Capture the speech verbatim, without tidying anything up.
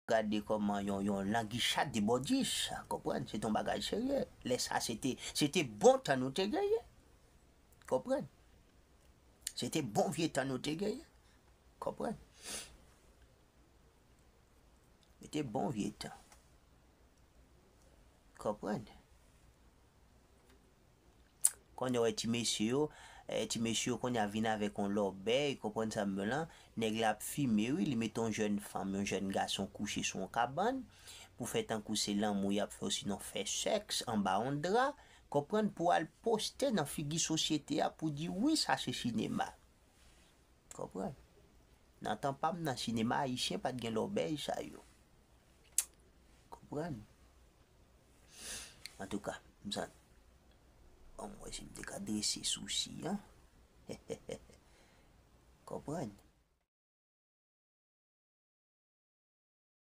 Gade kòman yon, yon langi chat debòdis, konprann, se te yon bagay serye. Lè sa, se te, se te bon tan nou te genyen. Konprann? Se te bon vye tan nou te genyen. Konprann? Se te bon vye tan. Konprann? Kounye a, wè ti mesye yo, eh, ti mesye yo kounye a vin avèk yon lòbèy, konprann sa m di w lan, nèg la ap fimen, wi, li mete yon jèn fanm, yon jèn gason kouche sou yon kabann, pou fè tankou se lanmou y ap fè, osinon fè sèks anba yon dra, konprann, pou al poste nan figi sosyete a, pou di, wi, sa se sinema. Konprann? Nan tan pa m nan, sinema ayisyen pa t gen lòbèy sa yo. Konprann? Antouka, m santi, bon, m wè si m te ka drese sousi an. Konprann?